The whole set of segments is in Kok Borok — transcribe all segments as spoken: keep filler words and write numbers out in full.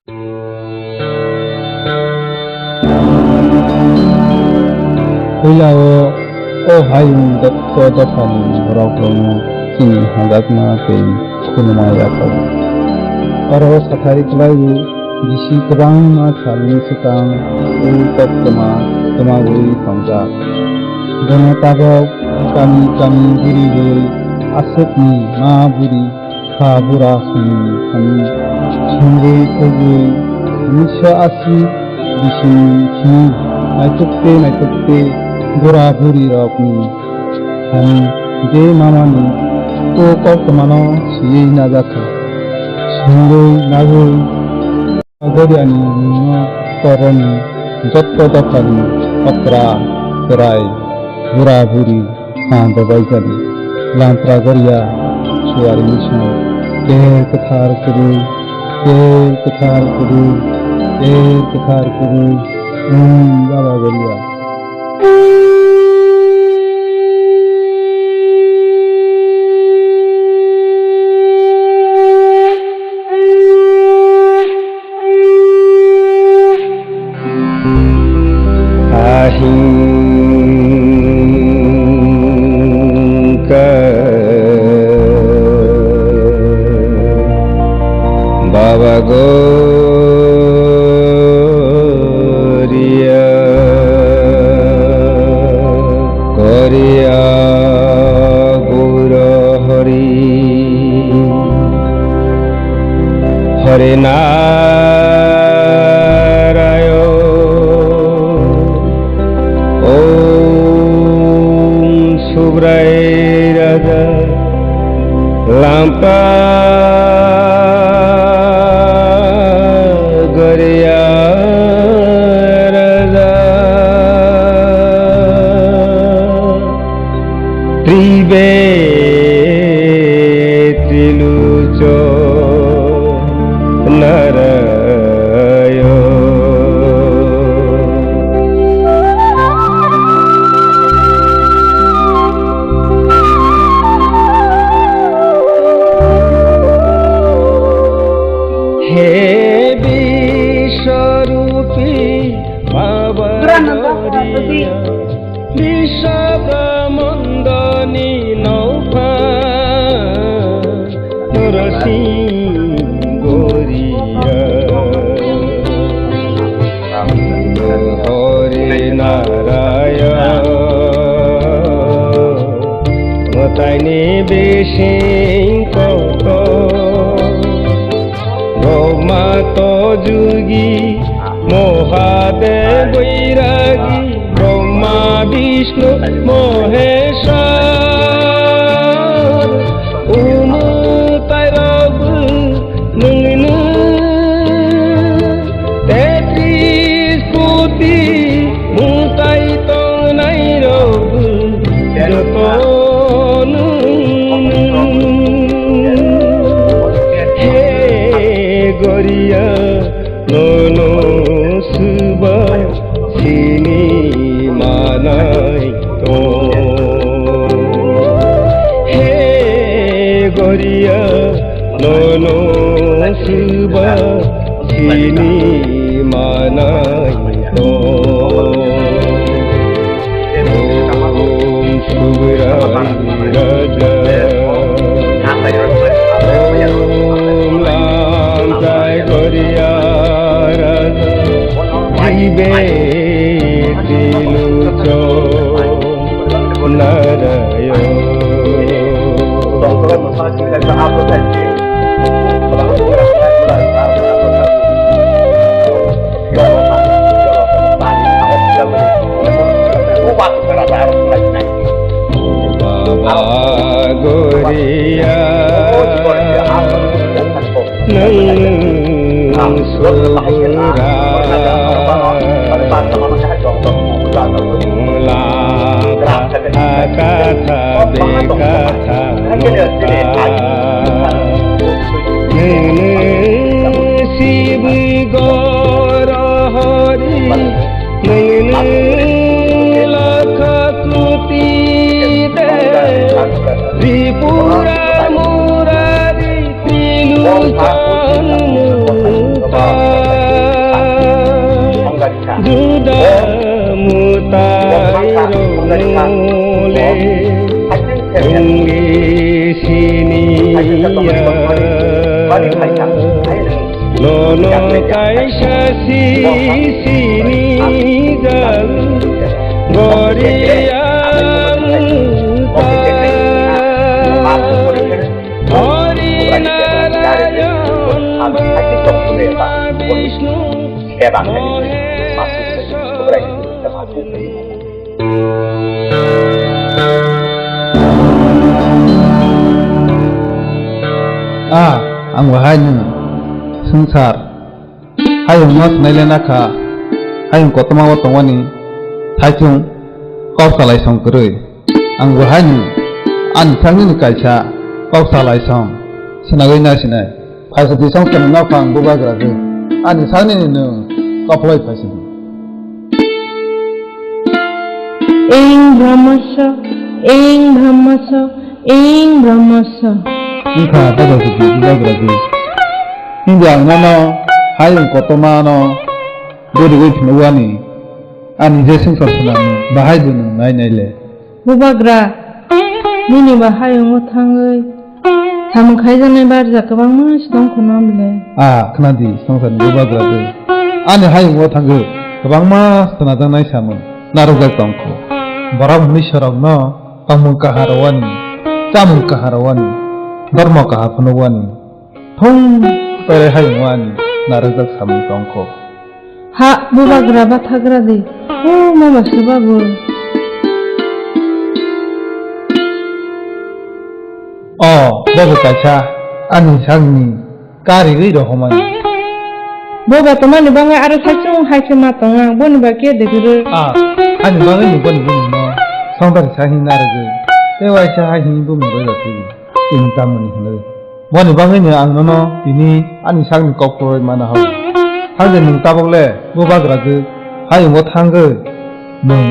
Puila o, o hayung dopha dophani borok rokno chini hamjakma tei khuluma yaphar. Oro sathari kwlaiwi bisi kwbangma salni swkang o koktwma twmagwi tongjak. Bono tabok kami kami guriwi aswkni ma buri kha bura songni thani songwi thwgwi unisho asi bisingni simi naithok tei naithok tei bura buri rokni thani je mamani o koktwmano swiwi najakha. Songwi nagwi Goriani mungno koroni jotto dophani okra, kwrai, bura buri, ha dobaijani. Lampra Goria suari misong, ter kwthar kwrwi, ter kwthar kwrwi, ter kwthar kwrwi, Om Baba Goria. Ahingka Baba Goria, Goria Guru Hari. Hare Narayan, Om Subrai Raja, Lampa Goria Raja. Tribe Trilucho Narayo. He Biswarupi Baba Duranno Goria. Biswa brahmandoni nokha Narasing Goria. Hare Narayan, mwtaini bising kotor, Brahma Tojugi, Mahadev Bairagi, Brahma, Vishnu, Maheshwar, uno tairokbo nwngno, tetris koti mwtai tongnairokbo joto nwngno. He Goria, nono swba sini manai tong. He Goria, nono swba sini manai tong. Om Subrai Raja, Om Lamkai Goria Raja, Tribe Trilucho Narayo. Baba Goria, nwng subra, la katha bekatha mokha, nwng sibwi goro hori. Nwngno lakha koti de, Tripura Murari Triluchon Muta. Juda mwtai rok mole wngwi siniya. Nono kaisa si sinijak goriya mwtai. Hari Narayan Baba Vishnu. Ah, ang bo hai nwng swngchar hayungno swnai le nakha, hayung kotorma o tongmani saichung kok salai song kwrwi. Ang bo hai nwng ani saknini kaisa kok salai song swnagwi nai sinai. Phaisidi songkha ni nokhang bubagra gwi ani saknini nwng koploi phaisidi. Ing brahmasa, ing brahmasa, ing brahmasa. Wngkha baba gidi bubagra gwi. Hindi ang nono hayung kotorma no goriwi phunugwani ani je swngchar swnamung bahai bo nwng nai nai le. Bubagra, nini ba hayungo thangwi samung khaijaknai barjak kwbangma se tong kho no bwle? Ah, khna di, swngchar ni bubagra de. Ani hayungo thangwi kwbangma swnajaknai samung narwkjak tong kho. Borok mnuisorokno tongmung kahar rwani, chamung kahar rwani, dormo kahar phunugwani. Thung pere hayung ani narwkjak samung tong kho. Ha, bubagra bathagra di. O, mama se babu. O, bobo kaisa ani sakni karigwi rohormani. Boba tomani bangwi aro saichung hai khe ma tongo, boni ba khe degre. A, ani bagwi ni boni bumungno songdari sa hini narwgwi. Tei waisa hai hini bumung rwjak thwidi. Chini tamoni hwnwi. Boni bagwino ang nono tini ani sakni kok kwrwi mana hao. Hakhe nwng tabuk le bubagra gwi hayungo thangwi nwng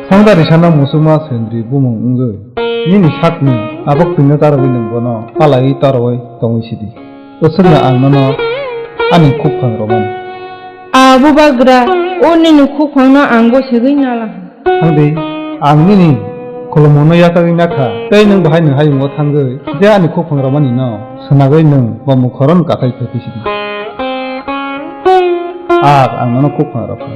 songdari sana musukma sendri bumung wngwi nini sakni tabuk twino tarwgwi nwng bono palaiwi tarwui tongwi sidi. Bwswkno ang nono ani khukphang rwmani. A bubagra, o nini khukphangno ang gosegwi nala. Thangdi, ang nini khulumungno yachagwi nakha, tei nwng bahai nwng hayungo thangwi je ani khukphang rwmani no swnagwi nwng bomung khorokno kathai phai phisidi. Ar ang nono khukphang rwkha.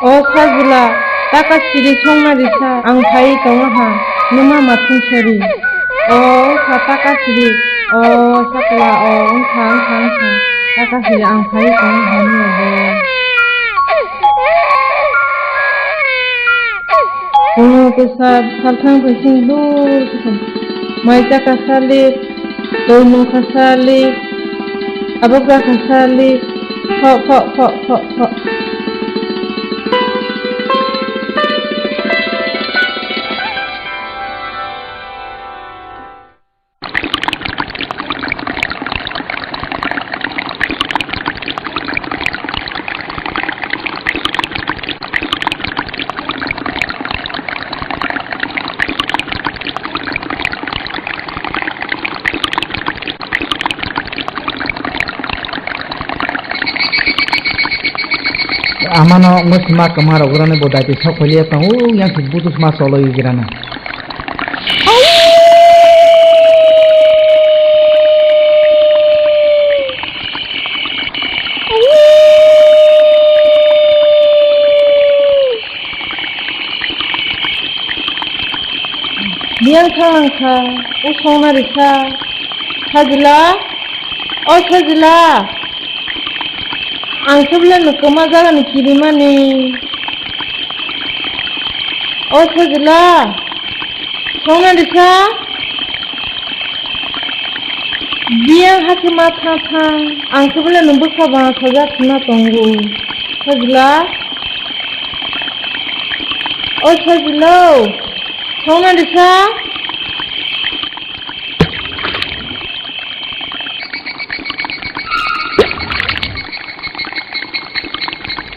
O Sajla, taka siri songna risa, ang phai tongo ha, numa mathung sori. O wngkha taka siri, o sakla, o wngkha, wngkha, wngkha, taka siri ang phai tongo ha, numa bo. Pungo kwsa salthang bai sing dur kwsa. Mai chaka salik, twi mungkha salik, abo bwkha salik, pho, pho, pho, pho, pho. Amano wngwi sima kwma rok rani bo daiti sok phailiya tongo, yang si butu sima cholo wi girana. Biyang thang ang kha, o songna risa. Sajla, o Sajla. Ang khe bwle nwng kwma jaga ni kirimani. O Sajila, thangna risa? Biyang hakhe ma thang thang, ang khe bole nwng bwsa ba sajak hwnna tongo. Sajila? O Sajila, thangna risa?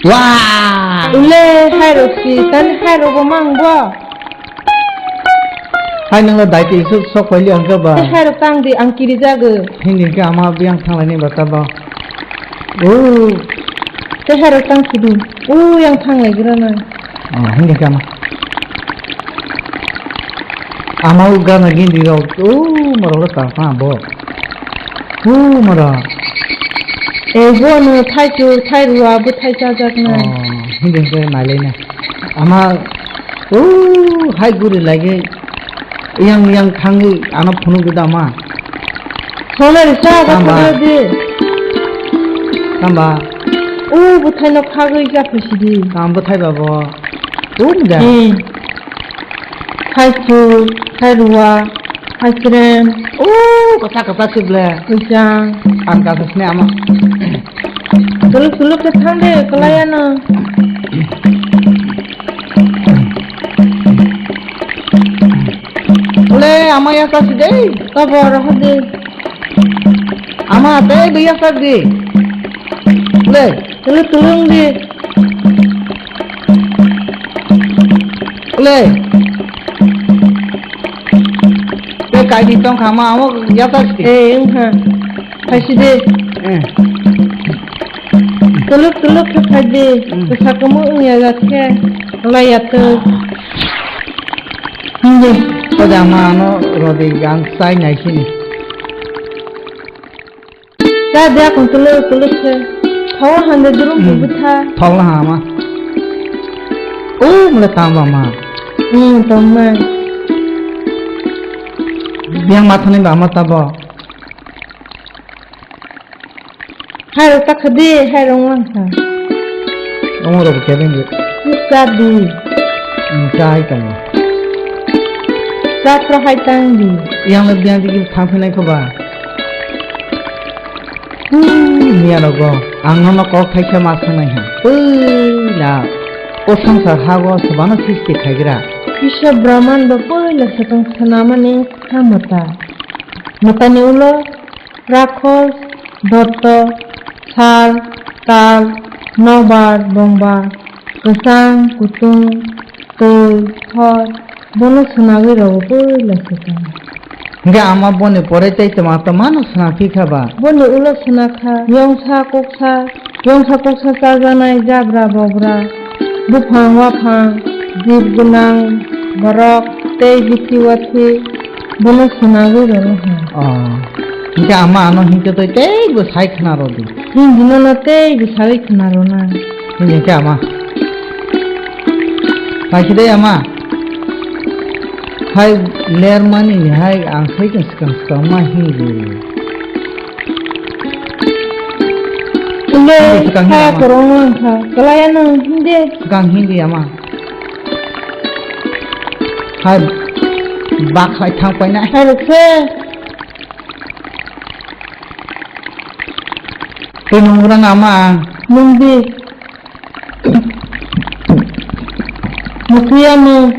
Wah! Ule, hairok si, tani hairok bo mang bo? Hai nangla daiti isu sok paili ang khe ba? Tei hairok tang di, ang kiri jago. Hindi khe ama biyang thanglai ni bata ba. Oh. Tei hairok tang sidi. Oh, yang thanglai gira na. Oh, hindi khe ama. Ama u gana gindi rok, uh, moro ro ta pa bo. Uh, moro. E, bo no thai chu, thai rua, bo thai cha jak na. Oh, hindi hindi nai le na. Ama, uh, hai guri lagi, yang, yang thangi, ano phunu gida ma. Sona ri sa, ba Tamba. Phunu di. Tamba. Uh, bo thai no khagui ja phi sidi. Tam bo thai ba bo. Uh, da. Hmm. Thaichuk, thairua, thaisrem. Oh, kwchak kwchak se ble. Kwchang. Ang kasa sini ama. Tuluk tuluk khe thang de, kwlai ano. Ule, ama ya sa si de. Kobo roho de. Ama tei de ya sa de. Ule. Tulu tulung di. Ule. Te kai di tong kha ma amo ya ta si. Eh, wngkha. Khai si di. Eh. Tuluk tuluk khe khai di. Hmm. Kisa kumu wngya jak khe. Lai ya tu. Hindi. Pada ma ano rodi ang sai nai sini. Cha dia kong tuluk tuluk se. Thawa hande durum Hmm. Butha. Thawla ha ma. O mle tamba ma. Hmm, tamba. Yang mathani ba ma tabo. Hai ro ta khadi, hai ro wang kha. Omo ro ke ben. Cha di. Hmm, cha hai tamo. Cha pro hai tang di. Yang le dia di thang phinai ko ba. Hmm, miya rogo, ang nono kok thaisa ma sanai ha. Puila, o sangsar hago sabano sisti khaigra. Isha Brahman bo puila sakang sanamani kha mata. Matani ulo, Rakhos, Dotto, Sal, Tal, Nobar, Bongbar, Kwchang, Kutung, Twi, hor, bono swnagwi rwo puila swkang. Hwnkhe ama boni pore tei twma twmano swnaphi kha ba? Boni ulo swnakha, yongsa kuksa, yongsa kuksa chajaknai jabra bobra, buphang waphang, jib gwnang borok tei bithi wathi bono swnagwi rwno hwn. Oh, hwnkhe ama ano hwnkhe tei teibo sai khna rwdi. Hindi nono teibo sai khna rwna. Hindi khe ama. Paikhe de ama. Hai lermani ni hai ang sai khe swkang swkang ma hindi. Ule, swkang hindi kha ama. Kwrwngno wngkha. Kwlaiya no hindi. Swkang hindi ama. Hai bak hai thang paina. Hai rwkhe. Tei nung rang ama. Nung di. Muthwi ano.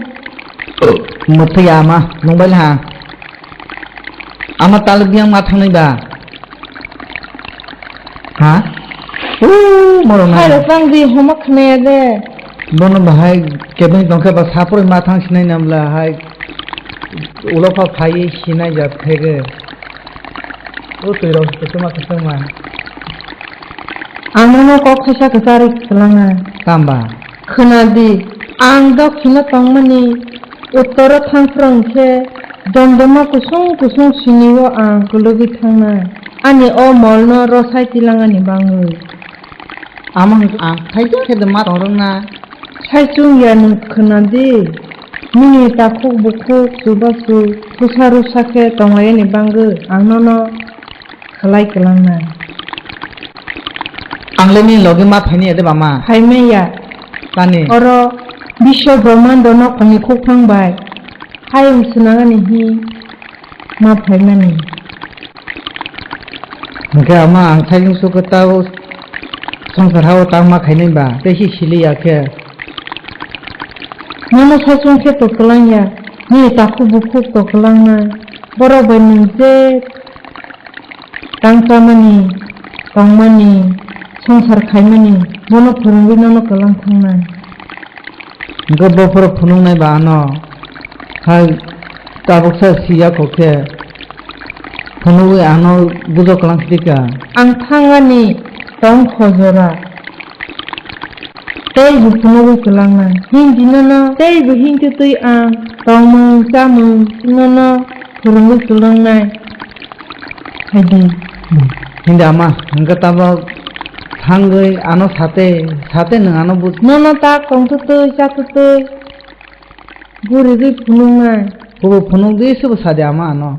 Muthwi ama, nung bai ha. Ama tal biyang ma thangnai ba? Ha? Uuu, moro na. Hai rok tang di, homa khna ya de. Bono bahai kebeng tongkhe ba sapor ma thang sinai namla hai. Ulo pha phai sinai jat khai re. O twi rok kwchwma kwchwma. Ang nono kok thaisa kwcharwi kwlanga. Tamba? Khna di, ang dokhino tongmani uttoro thangphru hwnkhe, domdoma kusung kusung sinio ang kulugwi thangnai. Ani o molno rosai tilangani bangwi. Amo hwn ang khaito khe de ma tong rwngna. Sai chwng ya nwng khna di, nini takhuk bukhuk chubachu thusa rusa khe tonglaiyani bangwi ang nono khlai kwlangnai. Ang le nini logi ma phaini ya de ba ma? Phaimai ya. Tani? Oro Biswa Brahmando no kongni khukphang bai hayung swnangani hi ma phaimani. Hwnkhe ama ang saichungsu khe tao swngchar hao tangma khainai ba, tei si sili ya khe. Nono saichung khe to kwlangya, nini takhuk bukhuk to kwlangnai. Borok bai nwng je tang chamani, tongmani, swngchar khaimani, bono phwrwngwi nono kwlang thangnai. Hwnkhe bophoro phunuknai ba ano hai tabuksa siya kho khe phunugwi ano bujo kwlang sidi ka. Ang thangani tong kho jora. Tei bo phunugwi kwlangnai. Hindi nono tei bo hindi twi ang tongmung chamung nono phwrwngwi kwlangnai. Haidi. Hindi ama, hwnkhe tabok thangwi ano sate, sate nwng ano bu- Nono ta tongthwtwi, chatwtwi, gurigwi phunuknai. Bobo phunukdi, sobo sadi ama ano.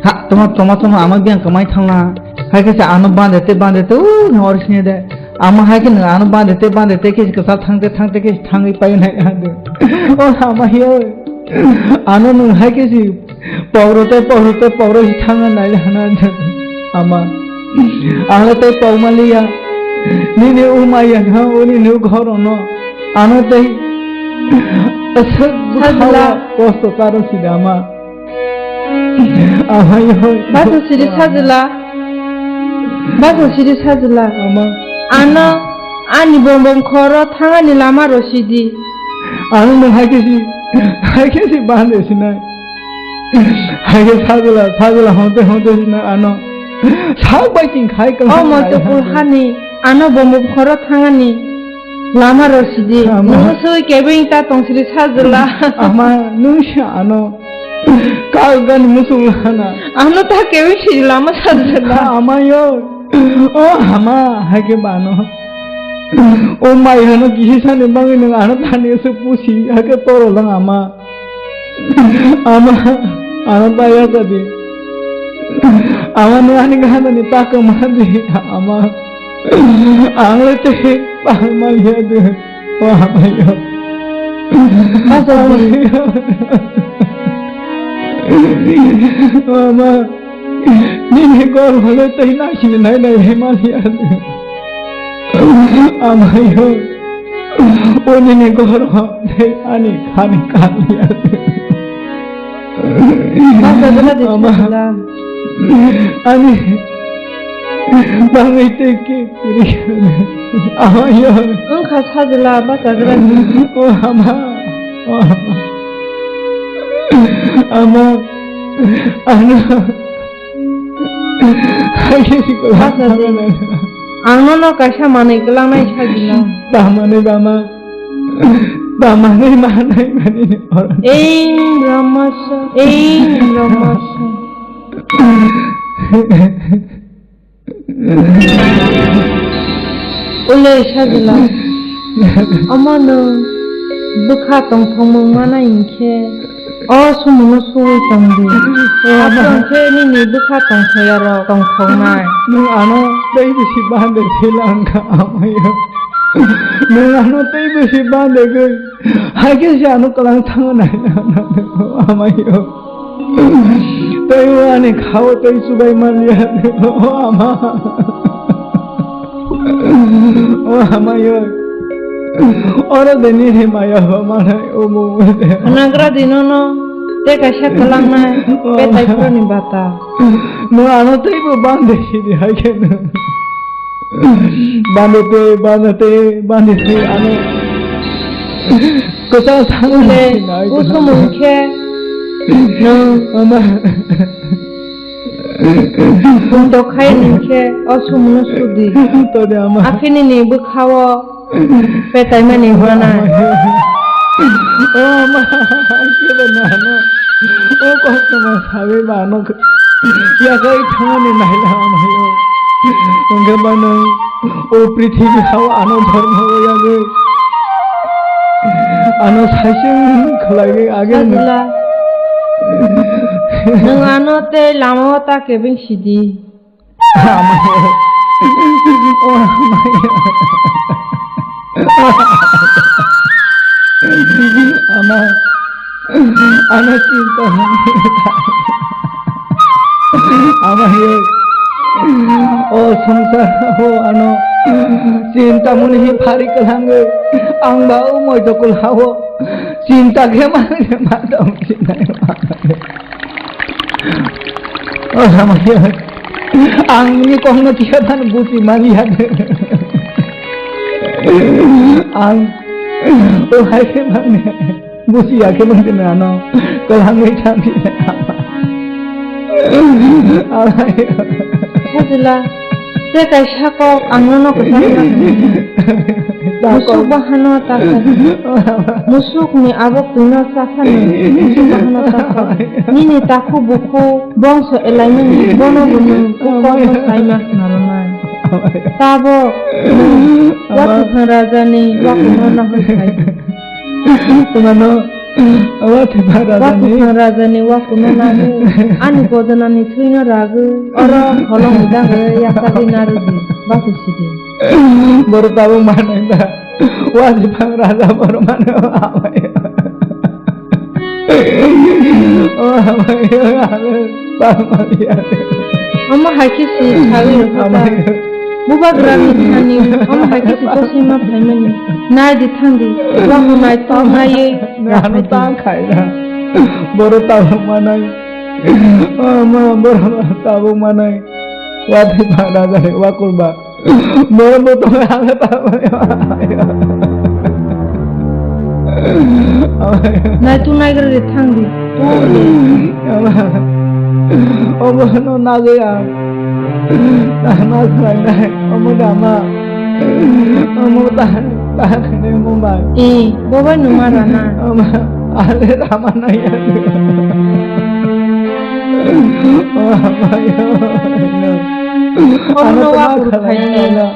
Ha, toma, toma, toma, ama biyang kwmai thangla. Hai khe se ano bande te, bande te, o, no orisine de. Ama hai khe nwng ano bande te, bande te, khe se kwchal thangte, thangte, khe se thangwi paio nai ano. O, ama hiyo. Ano nwng hai khe se Pauro tei pauro tei pauro hi thangna nai hana de ama. Ang le tei pauma liya. Nini umai ya no, uni nu ghor ono. Ano tei aswk bwkha Sajla. Kosto karo sida ama. Ama yo. Baso siri sajla. Baso siri sajla. Ama. Ano ani bombom khoro thangani lama rosidi. Ano nwng hai khe si, hai khe si bande sinai. Hai khe sajla, sajla honte honte sina ano. Sak bai ching khai kang O sai moto hai kul hai. Hani, ano bombom khoro thangani lama rosidi. Ama. Nwng soi kebeng ta tongsiri sajla. Ama, nwng si ano. Kagani musung lana. Ano ta kebeng si lama sajla. Ama yo. O ama, hai khe bano. O mai hano kisi sani bangwi nwng ano thani se pusi, hai khe toro lang ama. Ama, ano baya jadi. Ama nwng ani gana ni takam hadi, ama. Ang le te pahal maliya de. O ama yo. Masa Ama yo. O ama. Nini gor hole tei naisini nai nai hai maliya. Amayo. O nini gor ho tei ani khani kaliya. Masa gana de Ama. Sajla. Ani. Bangwi tei ke. Amayo. Wngkha sajla, bachajla. O ama. O ama. Ama. Ano. Bachajla. Ang nono kaisa manwi kwlangnai sajla. Bamani bama. Bamani manai mani. Eing ramasa. Eing ramasa. Ulai sajla, omo nwng bwkha tongthokmung manai hinkhe, o sumungno suwi tongdi. Aswk khe nini bwkha tongthokya rok tongthoknai. Nwng ano tei bisi bande thwila wngkha amayo. Nwng ano tei bisi bande gwi, hai khe se ano kwlang thango nai amayo. Tei o ani khao tei chubai manliya. O ama. O ama yo. Oro de nini maya ba manai omo de. Nagra dinono te kaisa kwlangnai. O ama. Betai phuruni bata. No ano tei bo bande sidi hai khe no. Bande te, bande te, bande te, ano. Kwchang thang Ule, nai, o sumung khe nwng ama. Bundok khai nwng khe o sumungno sudi. Tode ama. Akhini ni bwkhao. Petaimani hwnanai. O ma, kebo nano. O kosto ma sabi ba no. Yakai thangani naila amayo. Hwnkhe ba nwng o prithibi hao ano dhormo o yagwi. Ano saising khlaiwi agini. Sajla. Nwng ano tei lama o ta kebeng sidi. Amayo. O amayo. Ama, ano chinta mani. Ama ye, o songsar o ano chinta mani hi phari kwlangwi ang ba o moi dokol hao chinta khe ma khe ma tong chinai. O hamaya, ang ni kong no tiya tan busi mani ya. Ang o hai ke mani busi ya ke mani ano ko hang ni tan. Sajla, te kaisa kok ang no ko tan. Musuk bahano ta. Musuk ni abo kuno sa. Nini takhu bukhu bongso elaimani bono bo nwng kok no saima khna rwnai. Tabok nwng wathiphang raja ni wakuno nahoi khai di. Tumano wathiphang raja ni. Wathiphang raja ni wakuno nago ani gojona ni thwi no rago oro holong ni dagwi yasagwi narwk di baku sidi. Borok tabok manai ba. Wathiphang raja borok mano hamaya. O hamaya, hamaya, hamaya. Omo hai khe si sawi rokha ta. Hamaya. Bubagra ni thani omo hai khe si kosi ma phaimani. Nai di thang di. Wahmo nai tong nai ye. Nano tang khai na. Borok tabok manai. Omo borok tabok manai. Wathiphang raja ni wakur ba. Borok bo tongo, ang ta. Nai tu nai gre thang di. Obo no nagwi ang. Tama khlai nai. Omo dama. Omo ta, ta khne mo bai. Eh, bo bai numa rana. Ama, ale rama nai. Oh, ama yo. Omo no wa kuru khaini.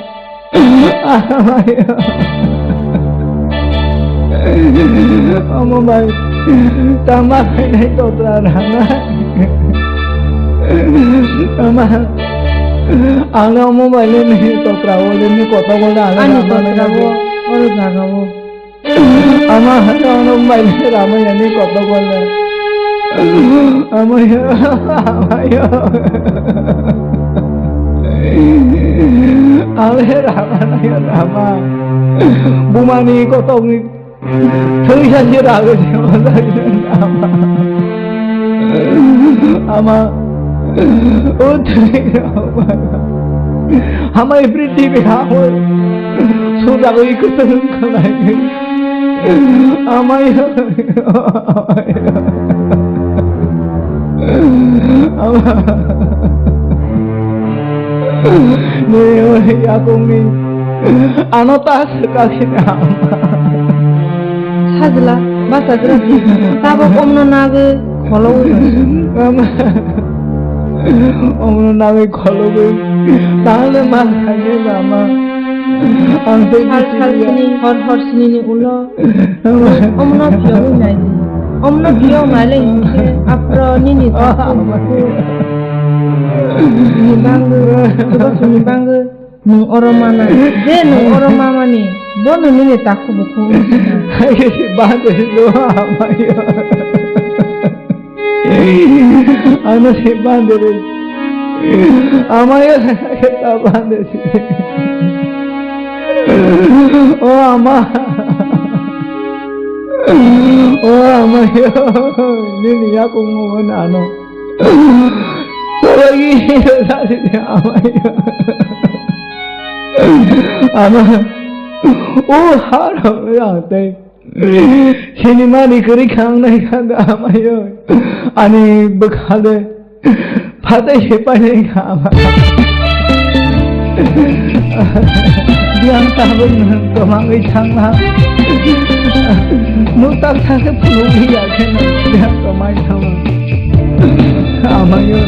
Ama yo. Omo bai. Tama khainai totra rana. Ama. Ang no omo bai le ni totra o le ni kota bole ang. Ani totra o, oro jaga o. Ama hano ano maile rama yani koto bole. Ama ya, ama ya. Ale rama na ya rama. Bumani koto ni. Thwi ya si rago si ama. Ama. O thwi ama. Ama ipri T V ha. Sujagwi kwthwng khlai. Amai. Ama. Ni oi yakungni. Ano ta swkakhe ama. Sajla, bachajla. Tabok omno nagwi kholo oi. Ama. Omno nagwi kholo oi. Tahole ma khainai ama. Ang tei sal sal sini, hor hor sini ni ulo. Omno phiyogwi nai di. Omno phiyog nai le hinkhe aphro nini takhu bukhu ni bangwi, chubachu ni bangwi nwng oro manai. Je nwng oro mamani, bono nini takhu bukhu wngkha. Bangwi no amayo. Ano se bandere. Amaya ta bandere. O ama. O amayo. Nini yakungo ano. Sorry, sorry, amayo. Ama. O haro ya tei. Sini mani kwrwi kha wngnai kha da amayo. Ani bwkha de phatai se painai kha ama. Biyang tabuk nwng kwmangwi thangma. Nwng tak thang khe phunukwi ya khe nwng biyang kwmai thangma. Amayo.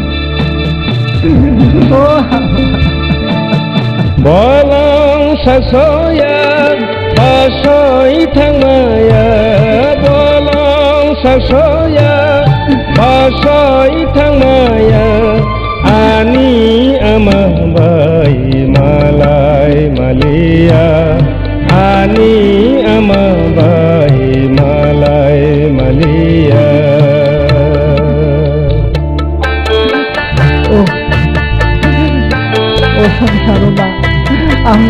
O ama. Bolong sasoya, basoi thangmaya, bolong sasoya, basoi thangmaya, ani ama bai malai maliya, ani ama bai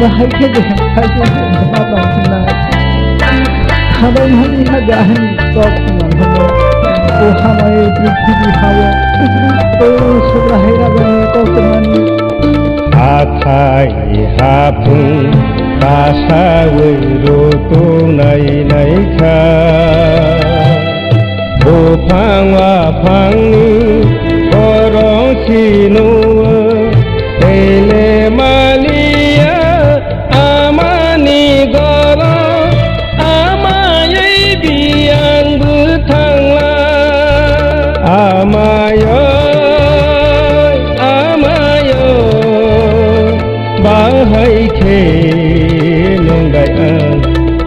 Bahai khe de, bahai khe de, ma tong sinai. Khabai mani ha de ahani kok sinai hono. O hamai prithibi hao. O subra hai ragani kok mani. Hathai haphung kasawi rutunai naikha. Buphang waphangni borong sinuo, tele malia amani goro, amayai biyang bwthangla. Amayoi, amayoi, bahai khe nwng bai ang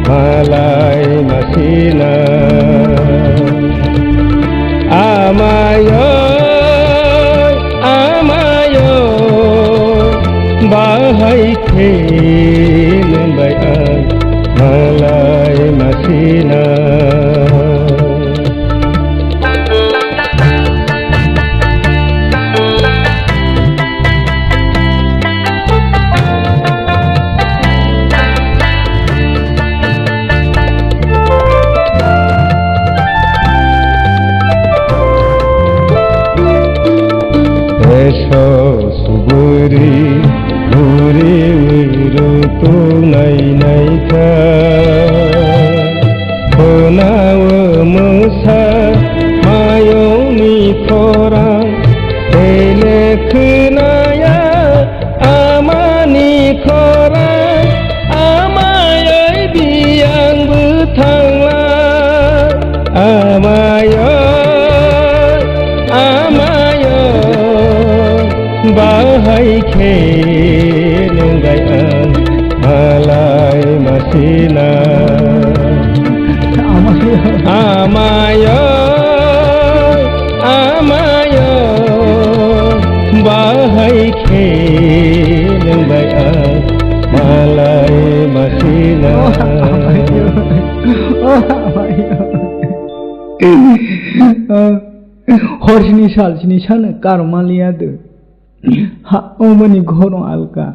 malai masina. Amayoi, amayoi, bahai khe nwng bai ang malai masina. Eso suburi buri wiru tunai naikha. Khwnao mwsa mayungni khorang, tele khwnaya amani khorang, amayoi biyang bwthangla. Amayoi, amayoi, bahai khe nwng bai ang malai masina. Amayoi. Amayoi, amayoi, bahai khe nwng bai ang malai masina. Oh, amayoi. Oh, amayoi. Oh. Hor sini sal sini sano karma liya de. Ha, omoni ghoro alka.